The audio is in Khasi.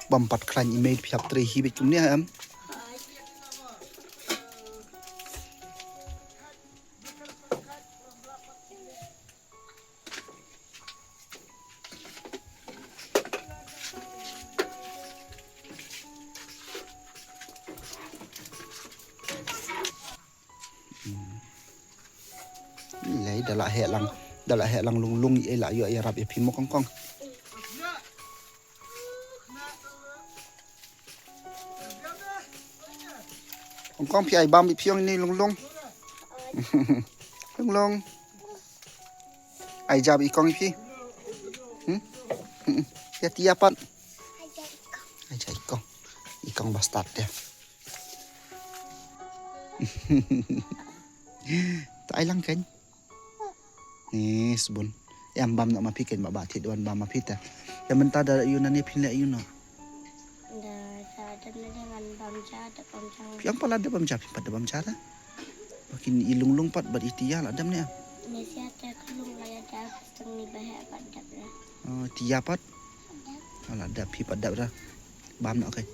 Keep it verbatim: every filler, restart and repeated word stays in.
Bam pat khlaiñ i mei phi hap trei hi beit kumne em. Lei da la heh lang, da la heh lang lung lung i la ïoh ïarap ïa phi mo kong kong. Kong kong phi ai bam i phi ong ni lung lung. Lung lung. Ai jab i kong i phi. Hmm? Hmm. Ya ti ya pat. Ai jab i kong. I kong bastard ya. Ta ai lang kan. Ni sbun. Em bam noh ma phi kan ba ba thit wan bam ma phi ta. Ya mynta da yu na ni phin le yu noh. Da sa dam na dengan bam ja da bam ja. Phi ong pala da bam ja phi pat da bam ja da. Makin i lung lung pat bad i tia la dam ne. Ni sia te klung la ya da seng ni ba he pat dap la. Oh, tia pat. Dap. Ala dap phi pat dap da. Bam noh kai.